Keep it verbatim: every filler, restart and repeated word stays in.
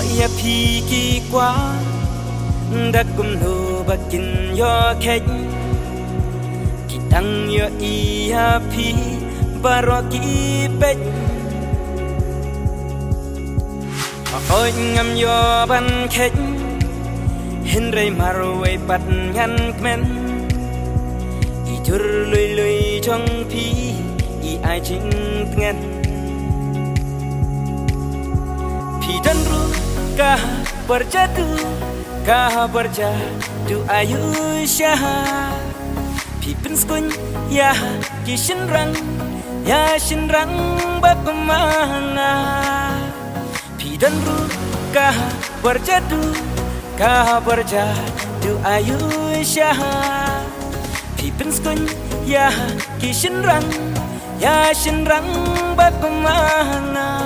Ïa phi ki kwah da kumno ba kin ïoh khet, ki dang ïohi ïa phi baroh ki peit. Hooid ngam ïoh ban khet, hynrei marwei pat ngan kmen. I jur lui lui jong phi i ai jingtngen. Phi don ruh ka bor jadu, ka bor jadu Ayusha. Phi pynskun ïa ki shynrang, ïa shynrang ba kumba nga. Phi don ruh ka bor jadu, ka bor jadu Ayusha. Phi pynskun ïa ki shynrang, ïa shynrang ba kumba nga.